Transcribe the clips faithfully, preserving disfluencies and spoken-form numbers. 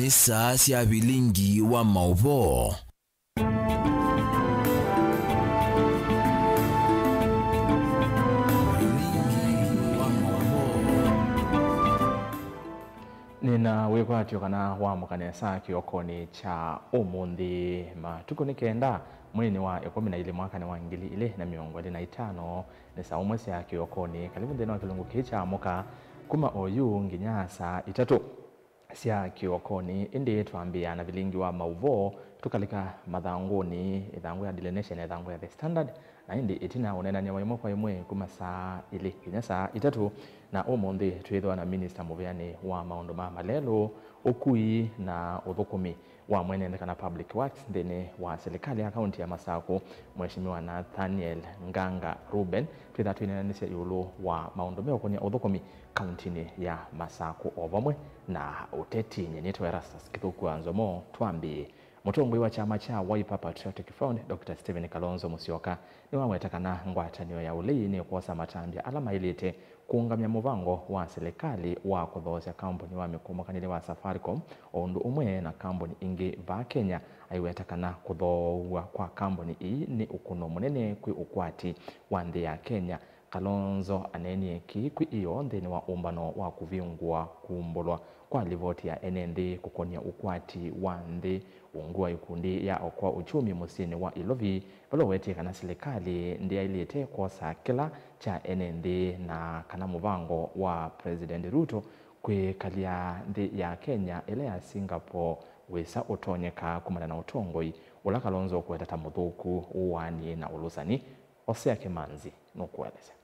Saa sya vilingi wa maũvoo. Nĩna wĩkwatyo kana wamũka nesa kĩokonĩ kya ũmũnthĩ. Matukũ nĩ kenda mweinĩ wa ĩkũmi na ilĩ mwakanĩ wa ngili ilĩ na mĩongo ĩlĩ na itano, nĩ saa ũmwe sya kĩokonĩ. Kalivu nthĩnĩ wa kĩlungu kĩĩ kya Amũka kuma oyu nginya saa itatũ sya kĩokonĩ, ĩndĩ twambĩĩa na vilingi wa maũvoo, tũkalika mathangũnĩ, ĩthangũ ya Daily Nation na ĩthangũ ya The Standard, na ĩndĩ ĩtina ũneenany'a wa ĩmwe kwa ĩmwe kuma saa ilĩ nginya saa itatũ, na ũmũnthĩ twĩthwa na minista mũvĩanĩ wa maũndũ ma malelũ, ũkui na ũthũkũmi wa mwene nthĩ kana public works nthĩnĩ wa silikalĩ ya kaunti ya Masakũ, Mheshimiwa Nathaniel Nganga Reuben. Twĩtha twĩneenanĩsya ĩũlũ wa maũndũ meũkũny'a ũthũkũmi kauntinĩ ya Masakũ o vamwe na ũteti. Nyie nĩtawa Erastus Kĩthũku wa Nzomo. Twambĩĩe. Mũtongoi wa kyama kya Wiper Patriotic Front, Doctor Stephen Kalonzo Musyoka, nĩwaweta kana ngwatanĩo ya ũlei nĩkwosa matambya ala maĩlĩte kũũngamya mũvango wa silikalĩ wa kũthoosya kambuni wa mĩkũmũkanĩlye wa Safaricom, o ũndũ ũmwe na kambuni ingĩ vaa Kenya, aiweta kana kũthoow'a kwa kambuni ii nĩ ũkũno mũnene kwĩ ũkwati wa nthĩ ya Kenya. Kalonzo aneenie kĩĩ kwĩ ĩoo nthĩnĩ wa ũmbano wa kũvingũa kumbũlwa kwa livoti ya ene nthĩ kũkony'a ũkwati wa nthĩ, ungu wa ikundi ya Okoa Uchumi mũsyĩnĩ wa Ilovi, vala ũwetie kana silikalĩ ndĩaĩlĩte kwosa kĩla kya ene nthĩ na kana mũvango wa President Ruto kwĩkalya nthĩ ya Kenya ĩla ya Singapore wĩsa ũtonyeka kumana na ũtongoi ũla Kalonzo ũkũweta ta mũthũku, ũwaani na ũlũsani. Osea Kĩmanzi nũkũelesya.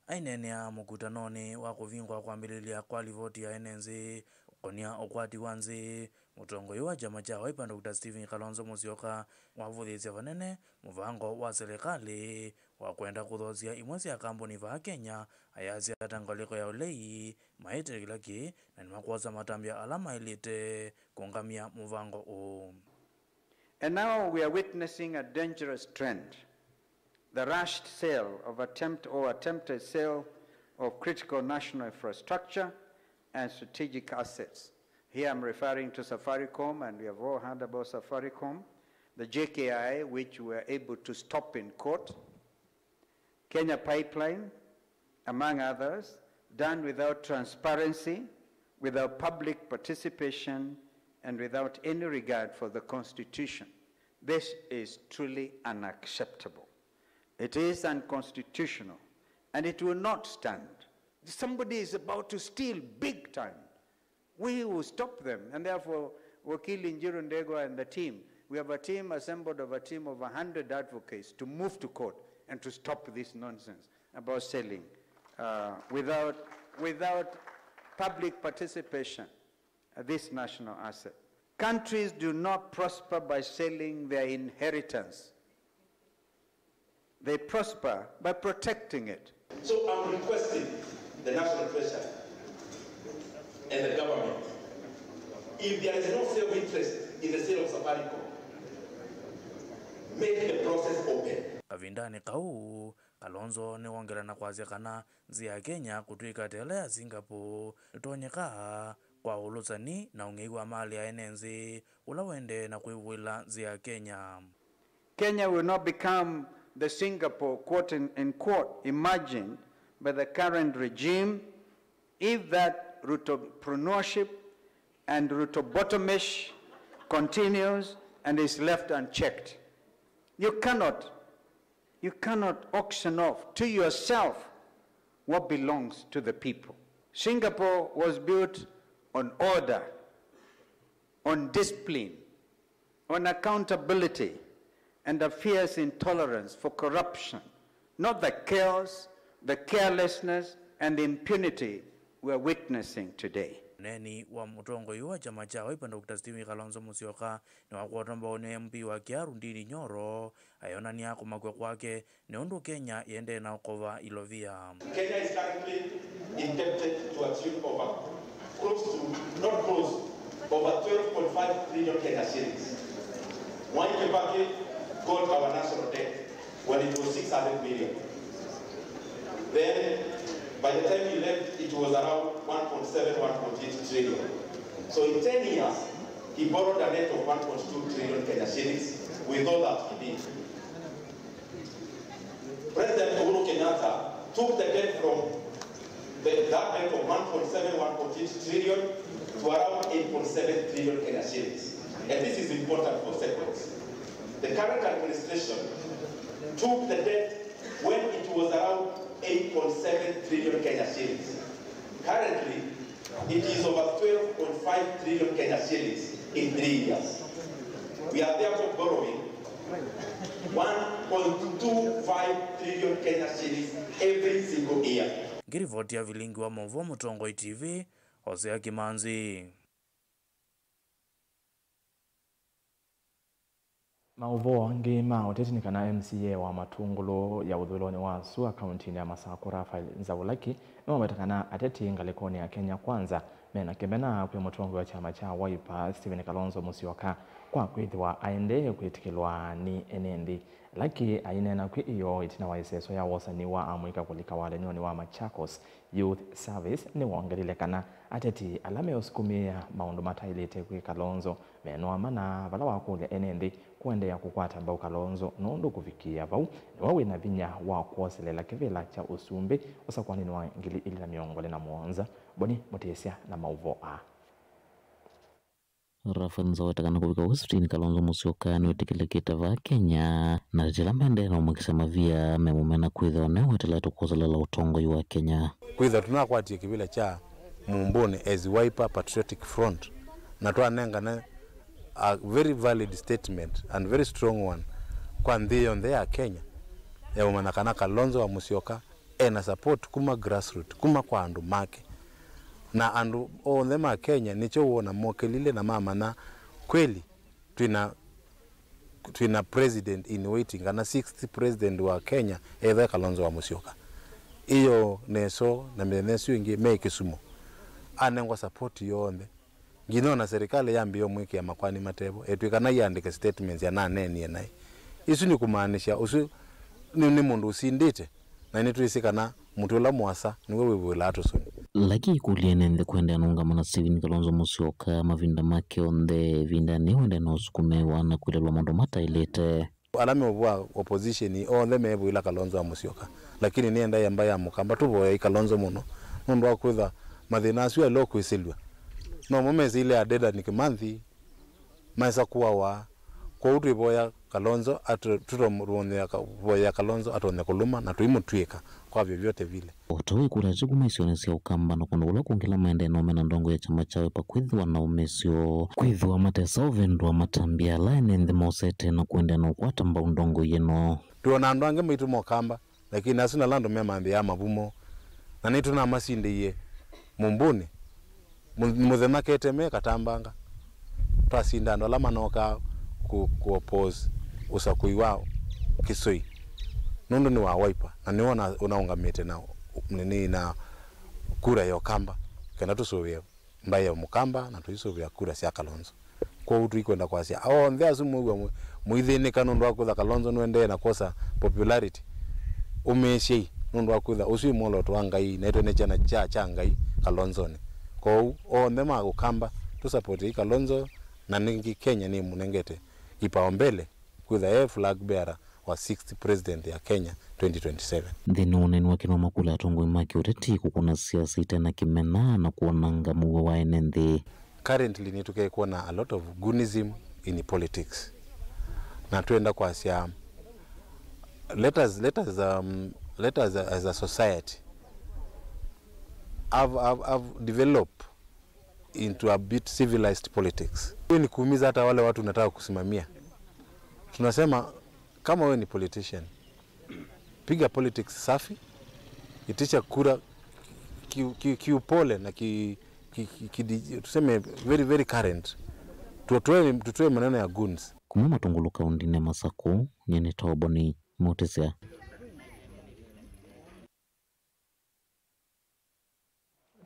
Aineenea mũkutanonĩ wa kũvingwa kwambĩlĩlya kwa livoti ya ene nthĩ kũkony'a ũkwati wa nthĩ, mũtongoi wa kyama kya Wiper Doctor Stephen Kalonzo Musyoka wavũthĩĩsya vanene mũvango wa silikalĩ wa kwenda kũthoosya imwe sya kambuni vaa Kenya, ayasya ta ngalĩko ya ũlei maĩte kĩla kĩĩ na nĩmakwosa matambya ala maĩlĩte kũũngamya mũvango ũũ. And now we are witnessing a dangerous trend, the rushed sale of attempt or attempted sale of critical national infrastructure and strategic assets. Here I'm referring to Safaricom, and we have all heard about Safaricom, the J K I, which we were able to stop in court, Kenya Pipeline, among others, done without transparency, without public participation, and without any regard for the Constitution. This is truly unacceptable. It is unconstitutional, and it will not stand. Somebody is about to steal big time. We will stop them, and therefore, Wakili Njiru Ndegwa and the team, we have a team assembled of a team of a hundred advocates to move to court and to stop this nonsense about selling, uh, without, without public participation, uh, this national asset. Countries do not prosper by selling their inheritance. They prosper by protecting it. So I'm requesting the National Treasury and the government, if there is no self-interest in the sale of Safaricom, make the process open. Kavindanĩ kau, Kalonzo nĩwongela na kwasya kana nthĩ ya Kenya kũtw'ĩka ta ĩla ya Singapore nĩtonyeka kwa ũlũsani na ũng'ei wa malĩ ya ene nthĩ ũla ũendee na kwĩvũĩla nthĩ ya Kenya. Kenya will not become the Singapore, quote in, in quote, imagined by the current regime if that Rutopreneurship and Rutobotomish continues and is left unchecked. You cannot, you cannot auction off to yourself what belongs to the people. Singapore was built on order, on discipline, on accountability, and a fierce intolerance for corruption, not the chaos, the carelessness, and the impunity we are witnessing today. Ũneeni wa mũtongoi wa kyama kya Wiper Doctor Stephen Kalonzo Musyoka nĩwakwatwa mbau nĩ M P wa Kiharu Ndindi Nyoro, ayonany'a kũmakw'a kwake nĩ ũndũ Kenya ĩendee na ũkova ilovia. Kenya is currently indebted to a tune of a close to, not close, over twelve point five trillion Kenya shillings. Mwai Kibaki got our national debt when it was six hundred million. Then, by the time he left, it was around one point seven, one point eight trillion. So in ten years, he borrowed a debt of one point two trillion Kenya shillings with all that he did. President Uhuru Kenyatta took the debt from the, that debt of one point seven, one point eight trillion to around eight point seven trillion Kenya shillings. And this is important for sequence. The current administration took the debt when it was around eight point seven trillion Kenya shillings. Currently, it is over twelve point five trillion Kenya shillings in three years. We are therefore borrowing one point two five trillion Kenya shillings every single year. Ngĩrivoti ya vilingi wa maũvoo Mũtongoi T V, Hosea Kimanzi. Maũvoo angĩ ma ũteti nĩ kana M C A wa Matungulu ya ũthũĩlonĩ wa Sua kauntinĩ ya Masakũ, Raphael Nzaulaki, nĩwaweta kana ateti ngalĩkonĩ ya Kenya Kwanza mena kĩmena kwĩ mũtongoi wa kyama kya Wiper, Stephen Kalonzo Musyoka, kwa kwĩthĩwa aendee kwĩtĩkĩlwa nĩ ene nthĩ. Laki aineena kwĩ ĩoo ĩtina wa ĩseso ya wosani wa amũika kũlika walany'onĩ wa Machakos Youth Service, nĩwongelile kana ateti ala meũsukumĩĩa maũndũ mataĩlĩte kwĩ Kalonzo menoa mana vala wakũlya ene nthĩ kũendeea kũkwata mbau Kalonzo, nũndũ kũvikĩĩa vau nĩwe wĩ na vinya wa kwoselela kĩvĩla kya ũsumbĩ ũsakũanĩnĩ wa ngili ilĩ na mĩongo ĩlĩ na mũonza. Boni Mũtĩsya na maũvoo aa. Rafael Nzaweta kana kũvika ũsu Stephen Kalonzo Musyoka nĩwĩtĩkĩlĩkĩte vaa Kenya, na ateti ala maendee na ũmwĩkĩsya mavia memũmena kwĩthĩwa nĩwe weteletwe kwoselela ũtongoi wa Kenya. Kwĩthĩwa tũnakwatie kĩvĩla kya Mumbũnĩ as Wiper Patriotic Front, na twanengane a very valid statement and very strong one kwa nthĩ yonthe ya Kenya, ya ũmanya kana Kalonzo wa Musyoka ena support kuma grassroot, kuma kwa andũ make. Na andũ onthe ma Kenya nĩkyo wona mokelile na mamanya kweli twĩna, twĩna president in waiting, kana sixth president wa Kenya, ethe Kalonzo wa Musyoka. Ĩyo neso na mĩthenya ĩsu ĩngĩ me Kisumu, anengwa support yonthe. Nginya ona serikali yambĩĩa ũmwĩkĩa makwani matevo, etw'ĩka na iandĩke statements ya naneenie naĩ. Isu nĩ kũmaanisya ũsu nĩ, nĩ mũndũ ũsindĩte, na nĩtwĩsĩ kana mũtĩ ũla mũasa nĩw'o wĩvũĩlaa tũsũni. Laki ĩkũlya ene nthĩ kũendeea na ũngama na Stephen Kalonzo Musyoka mavinda make onthe, ĩvindanĩ ũendee na ũsukumĩwa na kwĩlelwa maũndũ mataĩlĩte. Ala meũvũa opposition onthe meevũĩla Kalonzo wa Musyoka, lakini nĩenda ĩamba ya Mũkamba tũvoyei Kalonzo mũno, nũndũ wa kwĩtha mathĩna asu aĩle kwĩsĩlw'a. Nomo mesĩile ya Dedan Kimathi maesa kũawa. Kwoou twĩvoya Kalonzo atu-, tũtovoya Kalonzo atonye kũlũma na tũimũtw'ĩka kwa vyovyote vile. O ta ũu ĩkũlya ati kuma isionĩ sya Ũkamba na kũndũ kũla kũngĩ ala maendee no mena ndongo ya kyama kya Wiper kwĩthĩwa na ũmĩsyo, kwĩthĩwa matesa ũvĩndũa matambya ala ene nthĩ mosete na kũendeea na ũkwata mbau ndongo ĩno. Twĩona andũ angĩ maitũ ma Ũkamba, lakini asu nala andũ me manthĩ ya mavumo, na nĩtũnamasindĩie Mumbũnĩ. Mũ-, mũthenya keteme Katambanga, twasinda andũ ala manokaa ku, ku oppose ũsakũi wa Kĩsoi, nũndũ nĩ wa Wiper, na nĩwe ũna-, ũnaũngamĩte na, nini, na kura ya Ũkamba, kenda tũsũvĩe mbaĩ ya Mũkamba na tũisũvĩa kura sya Kalonzo. Kwoou tũikwenda kwasya, onthe asu mwĩw'a mũ-, mũithĩnĩka nũndũ wa kwĩtha Kalonzo nũendee na kwosa popularity, ũmĩĩsyei, nũndũ wa kwĩtha ũsu wĩ mwolooto wa Ngai, naitũ nĩ kyana kya, kya Ngai Kalonzonĩ. Kwoou onthe ma Ũkamba, tũsapotei Kalonzo, na nĩngĩ Kenya nĩmũnengete kipaumbele kwĩtha e flag bearer wa sixth president ya Kenya twenty twenty-seven. Nthĩnĩ wa ũneeni wake nĩwamakũlya atongoi ma kĩũteti kũkũna siasa ite na kĩmena na kũonanga mũuo wa ene nthĩ. Currently nĩtũkekwona a lot of goonism in politics. Na twenda kwasya, let us, let us, um, let us, uh, as a society, have, have, have develop into a bit civilized politics. Hiyo ni kuumiza hata wale watu unataka kusimamia. Tunasema, kama wewe ni politician, piga politics safi, itisha kura ki, ki, kiupole na ki, ki, ki, ki, tuseme very, very current. Tutoe, tutoe maneno ya goons. Kuma Matungulu kaundinĩ ya Masakũ, nyie nĩ Toboni Mũtĩsya.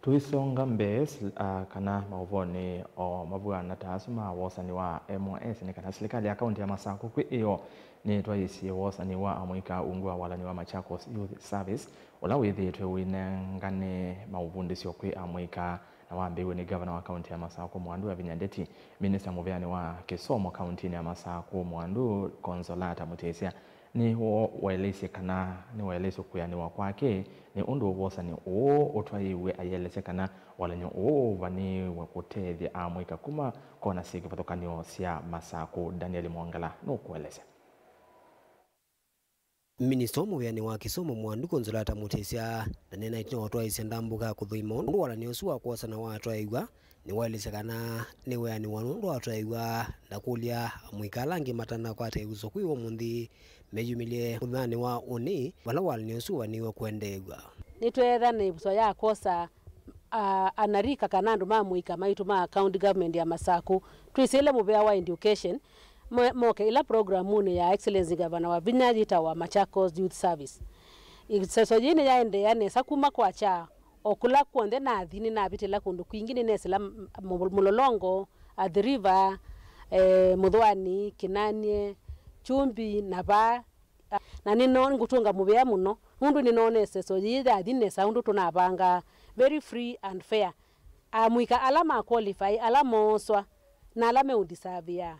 Tũisonga mbee, sil-, a, kana maũvonĩ o mavw'ana ta asu ma wosani wa M O S, nĩ kana silikalĩ ya kaunti ya Masakũ kwĩ ĩyo nĩtwaĩĩsye wosani wa amũika ungu wa walany'o wa Machakos Youth Service, ũla wĩthĩĩtwe ũinengane maũvundĩsyo kwĩ amũika Na wambĩĩw'e nĩ ngavana wa kaũntĩ ya Masakũ Mwandu Wavinya Ndeti, minista mũvĩanĩ wa kĩsomo kaũntĩnĩ ya Masakũ Mwandu Consolata Mutisya nĩwaeleisye kana, nĩwaeleisye kwĩanĩwa kwake nĩ ũndũ wosani ũũ ũtwaĩĩw'e, aielesya kana walany'o ũũ ũvanĩĩwe kũtethya amũika kuma kona syĩ kĩvathũkany'o sya Masakũ. Daniel Mwongela nũkũelesya. Minista mũvĩanĩ wa kĩsomo Mwandu Consolata Mutisya ndaneenaĩtye na ũtwaĩĩsya ndambũka ya kũthũima ũndũ walany'o ũsu wa kwosa na watwaĩw'a, nĩwaelesya kana nĩweanĩwa nũndũ watwaĩw'a, ndakũlya amũika ala angĩ matanakwata ĩvuso kwĩ ũmũnthĩ meyumĩlye mũthanĩ wa ũnĩ vala walany'o ũsu ũvanĩĩwe kũendeew'a. Nĩtweetha na ĩvuso ya kwosa a, anarika kana andũ ma mũika maitũ ma county government ya Masakũ. Twĩsĩle mũvea wa education mo- moke ĩla programunĩ ya Excellency Governor Wavinya yĩtawa Machakos Youth Service. Ĩseso yĩĩ nĩyaendeea nesa kuma kwakya, o kũla kw'onthe nathi nĩnavĩtĩla kũndũ kwingĩ, nĩnesĩla m- m- Mũlolongo, Athi River, eh, Mũthwani, Kĩnanie, Kyumbi na vaa. Na nĩno ngũtũnga mũvea mũno nũndũ nĩnoona ĩseso yĩĩ yathi nesa ũndũ tũnavangaa, very free and fair. Amũika ala ma qualify, ala mooswa, na ala meũdisavĩa.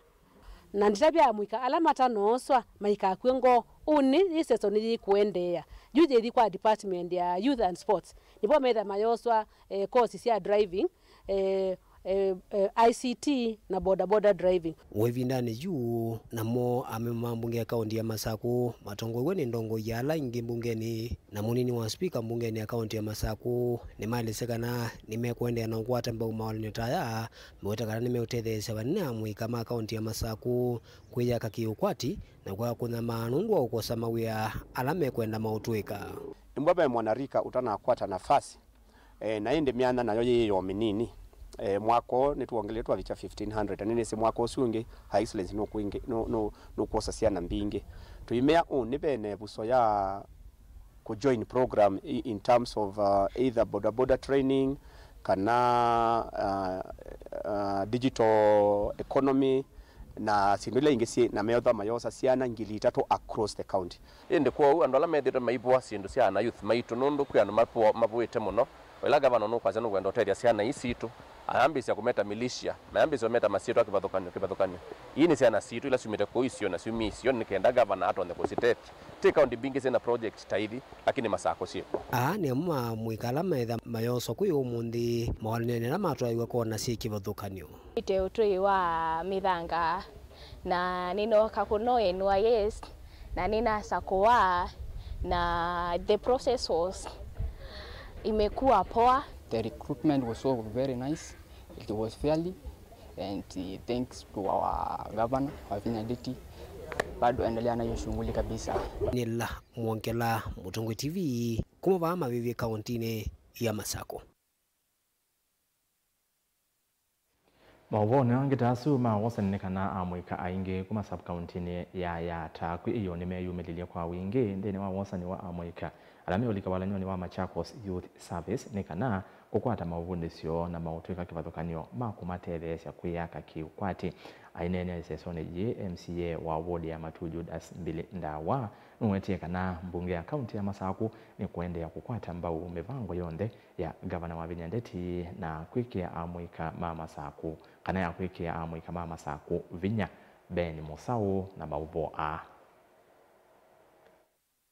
Na nditavya amũika ala matanooswa maikakw'e ngoo. Ũnĩ ĩseso nĩyĩkũendeea yu yĩthi kwa department ya youth and sports, nĩvo metha mayoswa eh, kosi sya driving, eh, eh, eh, I C T na boda boda driving. O ĩvindanĩ yu, namo amemba ma mbunge ya kaũntĩ ya Masakũ matongoew'e nĩ ndongoi ya ala aingĩ mbungenĩ na mũnini wa spika mbungenĩ ya kaũntĩ ya Masakũ nĩmaelesye kana nĩmekũendeea na ũkwata mbau mawalany'o ta aya, meweta kana nĩmeũtetheesya vanene amũika ma kaũntĩ ya Masakũ kwĩyaka kĩũkwati na kwaga kũnyamaa nũndũ wa ũkosa mawĩa ala mekwenda maũtw'ĩka. Nĩmbo ve mwanarika ũtanakwata nafasi. E, na ĩndĩ myanya nayo yĩ yo mĩnini. E, mwaka ũũ nĩtwongelile twavikya fifteen hundred, na nĩnĩsĩ mwaka ũsu ũngĩ Her Excellency nũkwingĩ- nũ- nũ- nũkwosa syana mbingĩ. Tũimea ũnĩ ve na ĩvuso ya kũjoin program i- in terms of uh, either boda boda training kana uh, uh, digital economy na syĩndũ ila ingĩ syĩ na meotha mayosa syana ngili itatũ across the county. Ĩndĩ kwoou andũ ala methĩĩtwe maivũa syĩndũ sya ana youth maitũ, nũndũ kwĩ andũ mavũ- mavũĩte mũno, o ĩla ngavana nũkwasya nũkwenda ũtethya syana ii sitũ, ayambĩĩsya kũmeta militia, mayambĩĩsya kũmeta masyĩtwa kĩvathũkany'o kĩvathũkany'o. Ii nĩ syana sitũ ila syumĩte kũu isio na syumie isio, nĩ kenda ngavana atonye kũsitethya. Ti kaũntĩ mbingĩ syĩ na project ta ithi, lakini Masakũ syĩkw'o. Aa nĩ amwe ma amũika ala metha mayoswa kwĩ ũmũnthĩ mawalany'onĩ ala matwaĩw'a kona syĩ kĩvathũkany'o. Ĩte ũtũĩ wa mĩthanga, na nĩnooka kũno N Y S, na nĩnasakũa, na the process was, imekuwa poa. The recruitment was so very nice, it was fairly, and uh, thanks to our governor, Wavinya Ndeti, bado endelea na hiyo shughuli kabisa. Nĩla Mwongela, Mũtongoi T V, kuma vaa Mavĩvĩ kaũntĩnĩ ya Masakũ. Maũvoonĩ angĩ ta asu ma wosani nĩ kana amũika aingĩ kuma sub-kauntinĩ ya Yatta kwĩ ĩyoo nĩmeyumĩlilye kwa wingĩ nthĩnĩ wa wosani wa amũika ala meũlika walany'onĩ wa Machakos Youth Service nĩ kana kũkwata maũvundĩsyo na maũtw'ĩka kĩvathũkany'o ma kũmatetheesya kwĩyaka kĩ-ũkwati. Aineenea ĩsesonĩ yĩĩ, M C A wa ward ya Matuu Judas Mbili Ndawa nũwetie kana mbunge ya kaũntĩ ya Masakũ nĩkũendeea kũkwata mbau mĩvango yonthe ya Ngavana Wavinya Ndeti na kwĩkĩa amũika ma Masakũ, kana ya kwĩkĩa amũika ma Masakũ vinya. Ben Mũsaũ na maũvoo aa.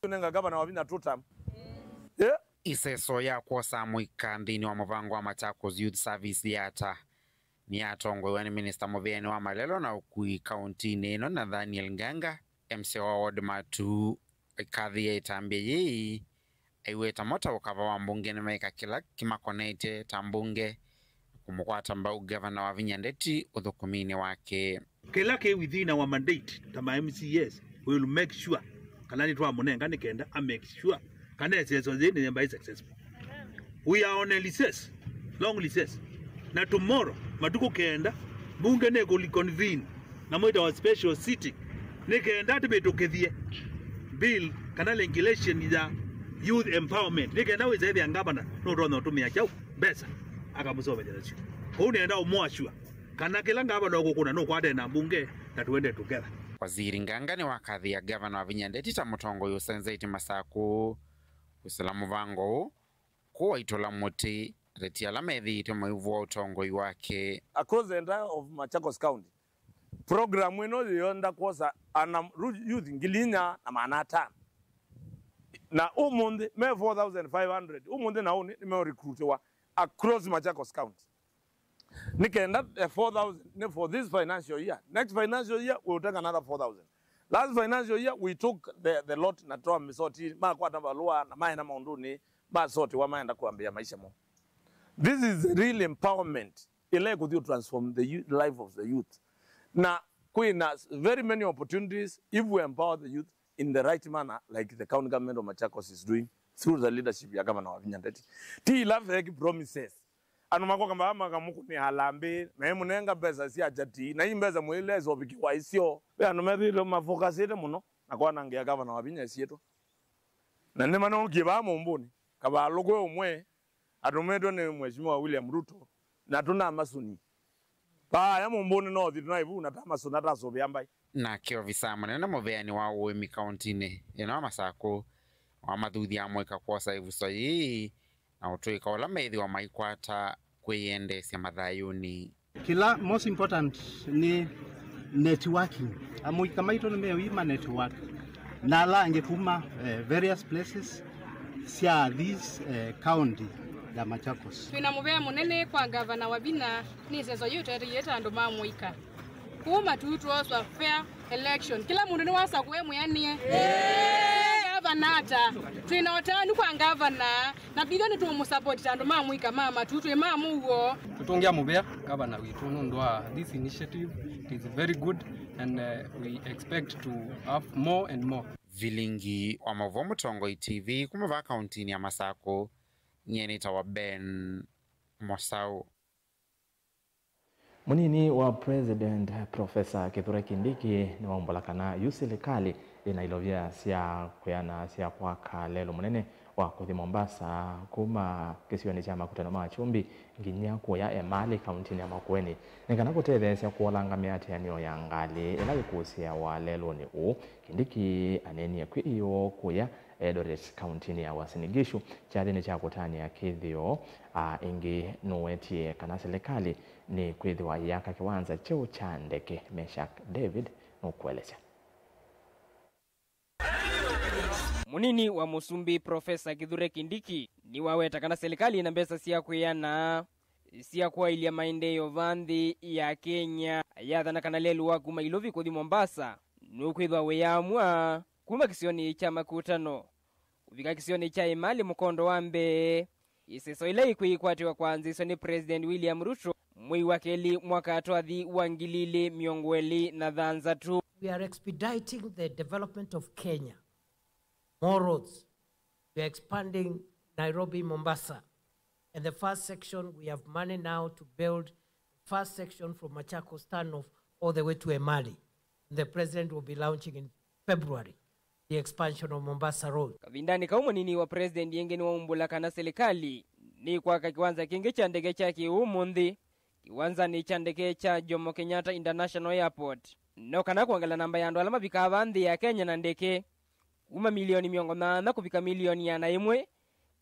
Tũnenga Ngavana Wavinya two term. Yeah. Ĩseso ya kwosa amũika nthĩnĩ wa mũvango wa Machakos Youth Service Yatta nĩyatongoew'a nĩ minista mũvĩanĩ wa malelũ na ũkui kaũntĩnĩ ĩno Nathaniel Nganga. M C A wa ward Matuu ĩkathĩĩa ĩtambya yĩĩ, aiweta mo ta ũkava wa mbunge nĩmeĩka kĩla kĩmakonetye ta mbunge na kũmũkwata mbau Ngavana Wavinya Ndeti ũthũkũminĩ wake. Kĩla kĩ within our mandate ta ma M C As, we will make sure kana nĩtwamũnenga nĩ kenda a make sure kana ĩseso yĩĩ nĩyemba ĩ successful. We are on a recess, long recess. Na tomorrow, matukũ kenda, mbunge nĩkũconvene na mwĩtawa special sitting, nĩ kenda tũmĩtũkĩthye bill kana regulation ya youth empowerment, nĩ kenda wĩsa ĩthĩa ngavana nũtonya ũtũmĩa kyaũ mbesa akamũsomethya nasyo. Ũu nĩenda ũmũassure kana kĩla ngavana ũkũkũna nũkwatene na mbunge na tuende together. Waziri Nganga nĩwakathĩa Ngavana Wavinya Ndeti ta mũtongoi ũsenzeti Masakũ kwĩsĩla mũvango ũũ kũu aitũla mũtĩ Ateti ala methĩĩtwe maivũa ũtongoi wake. Across the entire of Machakos County, program ĩno yĩenda kwosa ana ru- youth ngili inya na maana atano. Na ũmũnthĩ me four thousand five hundred. Ũmũnthĩ na ũnĩ nĩmeũrecruitiwa across Machakos County. Nĩ kenda the four thousand nĩ for this financial year. Next financial year we will take another four thousand. Last financial year we took the, the lot na twa mĩsoti makwata valũa na maenda maũndũnĩ masotiwa maenda kũambĩĩa maisha mo. This is the real empowerment ĩla ĩkũthi transform the youth, life of the youth. Na kwĩna very many opportunities if we empower the youth in the right manner like the county government of Machakos is doing through the leadership ya Governor Wavinya Ndeti. Ti ila fake promises. Andũ makoka mbaa makamũkũnĩa alambĩ, maimũnenga mbesa sya chati, na ii mbesa mũilea isovikiwa isyo. Ve andũ methĩĩtwe mafokasĩte mũno na kwanangĩa Governor Wavinya syĩtwa. Na nĩmanookie vaa mũmbũnĩ, kavalũkwe ũmwe atũmĩtwe nĩ Mheshimiwa William Ruto, na tũnamasũni. Vaaya mũmbũnĩ no ũthi tũnaivu na tamasũna tasũvĩa mbai. Nake ovisaa mũnene mũveani wa ũĩmi kauntinĩ ĩno wa Masakũ wamathuthya amũika kwosa ĩvuso yĩĩ na ũtũĩka ũla methĩwa maikwata kwĩyendeesya mathayũnĩ. Kĩla most important nĩ networking. Amũika maitũ nĩmeũima network na ala angĩ kuma eh, various places sya this eh, county ya Machakos. Twĩna mũvea mũnene kwa Ngavana Wavinya nĩ ĩseso yĩĩ ũteteie ta andũ ma mũika. Kũu Matuu twooswa fair election. Kĩla mũndũ nĩwasakũe mwĩanĩe. Ngavana ata? Twĩna ũtanu kwa ngavana. Na vithyo nĩtũũmũsapoti ta andũ ma mũika ma Matuu, twĩ ma mũuo. Tũtũngĩa mũvea ngavana witũ nũndũ wa this initiative. It is very good and uh, we expect to have more and more. Vilingi wa Maũvoo Mũtongoi T V kuma vaa kauntinĩ ya Masakũ, nyie nĩtawa Ben Mosau. Mũnini wa President, Profesa Kithure Kindiki, nĩwaumbũla kana yu silikalĩ yĩna ilovia sya kwĩana sya kwaka lelũ mũnene wa kũthi Mombasa kuma kĩsionĩ kya makutano ma Chumbi nginya kũya Emali kauntinĩ ya Makueni, nĩ kana kũtetheesya kũolanga mĩatĩanĩo ya ngalĩ ĩla ĩkũsĩawa lelũnĩ ũũ. Kindiki aneenie kwĩ ĩyoo kũya Eldoret, kauntinĩ ya Uasin Gishu, kyathĩnĩ kya kũtanĩa kĩthĩo. A ĩngĩ, nũwetie kana silikalĩ nĩkwĩthĩwa yĩaka kĩwanza kyeũ kya ndeke. Meshack David nũkũelesya. Mũnini wa mũsumbĩ Profesa Kithure Kindiki nĩwaweta kana silikalĩ ĩna mbesa sya kwĩana sya kwaĩlya maendeeo vaa nthĩ ya Kenya. Ayathana kana lelũ wa kuma Ilovi kũthi Mombasa nũkwĩthwa wĩyaamw'a kuma kĩsionĩ kya Makutano kũvika kĩsionĩ kya Emali mũkondo wa mbee, ĩseso ĩla ĩkwĩkwatĩwa kwanzĩswe nĩ President William Ruto mwei wa kelĩ mwaka twathi wa ngili ilĩ mĩongo ĩlĩ na thanthatũ. We are expediting the development of Kenya. More roads. We are expanding Nairobi, Mombasa. And the first section, we have money now to build the first section from Machakos turn off all the way to Emali. The president will be launching in February the expansion of Mombasa Road. Kavindanĩ kau, mũnini wa president ĩngĩ nĩwaumbũla kana silikalĩ nĩkwaka kĩwanza kĩngĩ kya ndeke kya kĩ-ũmũnthĩ kĩwanzanĩ kya ndeke kya Jomo Kenyatta International Airport, no kana kwongela namba ya andũ ala mavikaa vaa nthĩ ya Kenya na ndeke kuma milioni mĩongo nyanya kũvika milioni ĩana ĩmwe,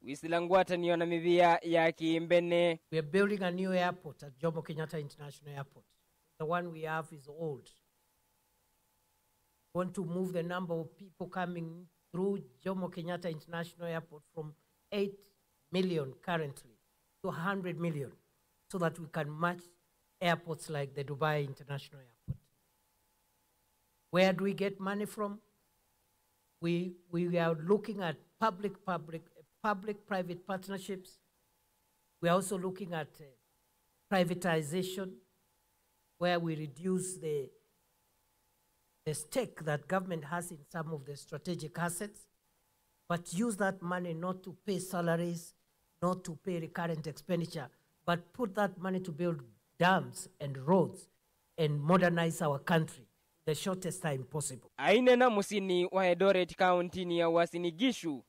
kwĩsĩla ngwatanĩo na mĩvĩa ya kĩmbene. We are building a new airport at Jomo Kenyatta International Airport. The one we have is old. Want to move the number of people coming through Jomo Kenyatta International Airport from eight million currently to a hundred million so that we can match airports like the Dubai International Airport. Where do we get money from? We, we are looking at public, public, public-private partnerships. We are also looking at uh, privatization, where we reduce the, the stake that government has in some of the strategic assets, but use that money not to pay salaries, not to pay recurrent expenditure, but put that money to build dams and roads and modernize our country in the shortest time possible. Aineena mũsyĩnĩ wa Eldoret, kaũntĩnĩ ya Uasin Gishu,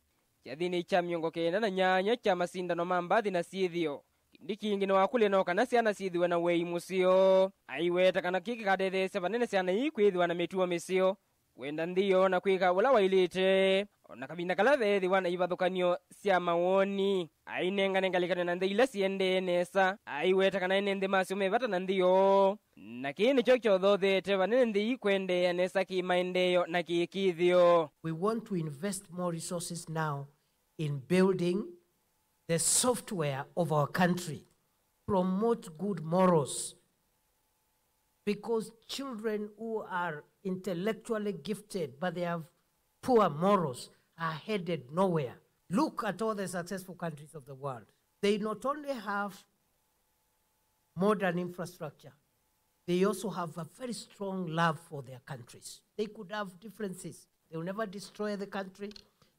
kyathĩnĩ kya mĩongo kenda na nyanya kya masindano ma mbathi na syĩthĩo, Kindiki ĩngĩ nĩwakũlya no kana syana syĩthĩwe na wei mũseo. Aiweta kana kĩĩ kĩkatetheesya vanene syana ii kwĩthĩwa na mĩtuo mĩseo kwenda nthĩ yoo na kwĩka ũla waĩlĩte, o na kavinda kala veethĩwa na ivathũkany'o sya mawoni. Ainengane ngalĩkanĩo na nthĩ ila siendee nesa, aiweta kana ene nthĩ masyo me vata na nthĩ yoo, na kĩĩ nĩkyo kyothoothete vanene nthĩ ii kwendeea nesa kĩ-maendeeo na kĩ-kĩthĩo. We want to invest more resources now in building the software of our country, promote good morals, because children who are intellectually gifted but they have poor morals are headed nowhere. Look at all the successful countries of the world. They not only have modern infrastructure, they also have a very strong love for their countries. They could have differences. They will never destroy the country.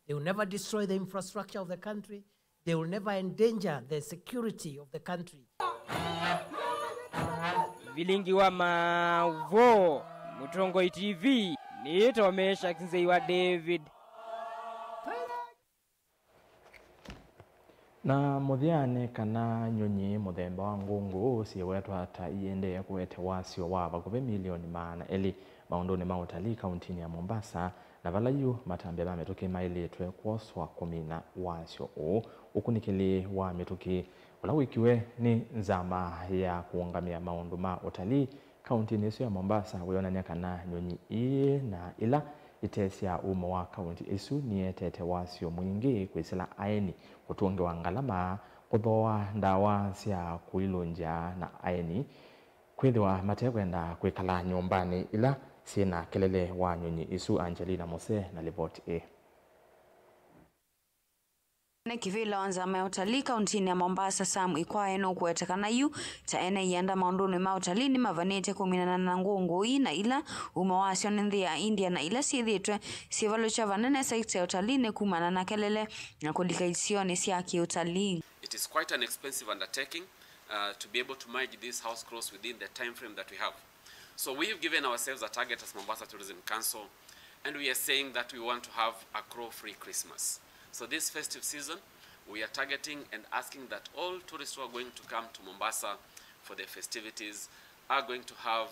They will never destroy the infrastructure of the country. They will never endanger the security of the country. Vilingi wa Maũvoo, Mũtongoi T V, nĩĩtawa Meshack Nzei wa David. Na mũthya nĩ kana nyũnyi mũthemba wa ngũngũ syĩwetwa ta iendee kũete wasyo wa vakuvĩ milioni maana elĩ maũndũnĩ ma ũtalii kauntinĩ ya Mombasa, na vala yu matambya ma mĩtũkĩ maĩlĩtwe kwoswa kũmina wasyo ũũ. Ũkunĩkĩli wa mĩtũkĩ ũla wĩkiwe nĩ nzama ya kũũngamĩa maũndũ ma ũtalii kauntinĩ ĩsu ya Mombasa wĩonany'a kana nyũnyi ii na ila ite sya ũmo wa kaunti ĩsu nietete wasyo mwingĩ kwĩsĩla aeni kũtũngĩwa ngalama, kũthooa ndawa sya kũilũngya na aeni kwĩthĩwa matekwenda kwĩkala nyũmbanĩ ila syĩ na kelele wa nyũnyi isu. Angelina Mose na livoti ĩĩ. Ene kĩvĩla wa nzama ya ũtalii kauntinĩ ya Mombasa, Sam Ikwaye, nũkũweta kana yu ta ene ianda maũndũnĩ ma ũtalii nĩmavanĩtye kũminana na ngũngũ ii na ila ũmo wasyo nĩ nthĩ ya India na ila syĩthĩĩtwe syĩvalũkya vanene sekta ya ũtalii nĩ kumana na kelele na kũlika isionĩ sya kĩũtalii. It is quite an expensive undertaking, uh, to be able to manage these house crows within the time frame that we have. So we've given ourselves a target as Mombasa Tourism Council, and we are saying that we want to have a crow-free Christmas. So this festive season, we are targeting and asking that all tourists who are going to come to Mombasa for the festivities are going to have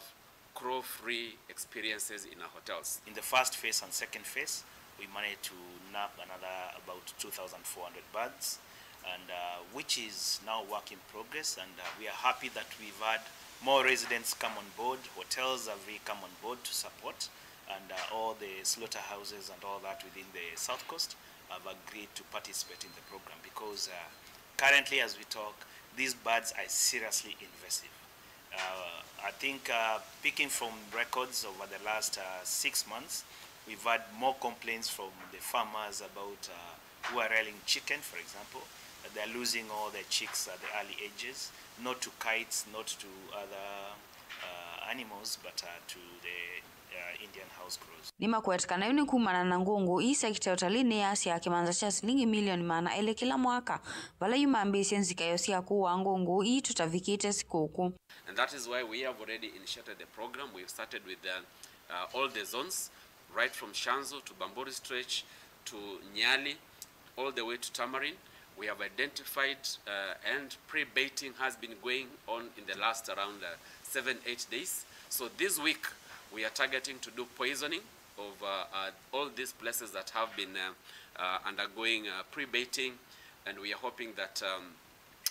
crow-free experiences in our hotels. In the first phase and second phase, we managed to nab another about two thousand four hundred birds, and, uh, which is now work in progress, and, uh, we are happy that we've had more residents come on board, hotels have really come on board to support, and, uh, all the slaughterhouses and all that within the South Coast have agreed to participate in the program because, uh, currently, as we talk, these birds are seriously invasive. Uh, I think, uh, picking from records over the last, uh, six months, we've had more complaints from the farmers about, uh, who are rearing chicken, for example, that they're losing all their chicks at the early ages, not to kites, not to other, uh, animals, but, uh, to the, uh, Indian house crows. Nĩmakweteka nayo nĩ kumana na ngũngũ ii, sekita ya ũtalii nĩyasyaa kĩmanza kya silingi milioni maana elĩ kĩla mwaka, vala yu mambĩĩsye nzikaĩo sya kũaa ngũngũ ii tũtavikĩte sikũkũ. And that is why we have already initiated the program. We've started with the, uh, all the zones, right from Shanzu to Bamburi Stretch to Nyali, all the way to Tamarin. We have identified, uh, and pre-baiting has been going on in the last around, uh, seven, eight days. So this week, we are targeting to do poisoning of, uh, uh, all these places that have been, uh, uh, undergoing, uh, pre-baiting, and we are hoping that, um,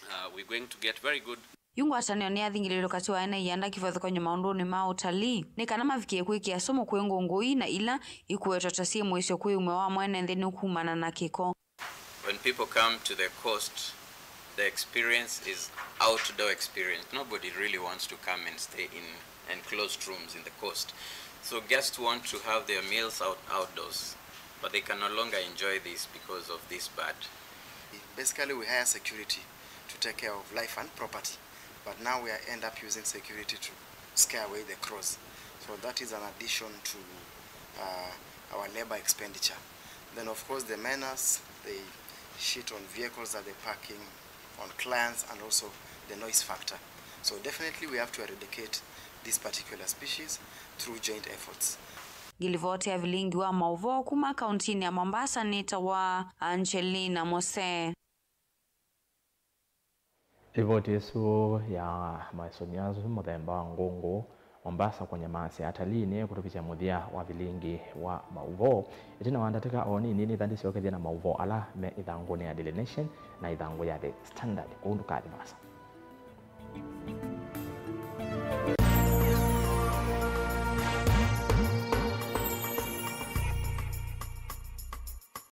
uh, we're going to get very good. Yu ngwatanĩo nĩyathingĩlĩlwe katĩ wa ene ianda kĩvathũkany'o maũndũnĩ ma ũtalii nĩ kana mavikĩe kwĩkĩa sumu kwĩ ngũngũ ii na ila ikũetwa ta syĩ mũisyo kwĩ ũmwe wa mwene nthĩ nĩ kumana na kĩko. When people come to the coast, the experience is outdoor experience. Nobody really wants to come and stay in enclosed rooms in the coast. So guests want to have their meals out, outdoors, but they can no longer enjoy this because of this bird. Basically, we hire security to take care of life and property, but now we end up using security to scare away the crows. So that is an addition to, uh, our labor expenditure. Then, of course, the miners, they shit on vehicles that they're parking, on clients, and also the noise factor. So definitely we have to eradicate this particular species through joint efforts. Ngilivoti ya vilingi wa maũvoo kuma kauntinĩ ya Mombasa nĩtawa Angelina Mose. Livoti ĩsu ya maesũnyo asu mũthemba wa ngũngũ Mombasa kũnyamaasya atalii nĩ kũtũvikya mũthya wa vilingi wa maũvoo. Ĩtina wa ndatĩka o nini, nĩtha ndĩsyokethya na maũvoo ala me ĩthangũnĩ ya Daily Nation na ĩthangũ ya The Standard. Kwoou ndũkathi vaasa.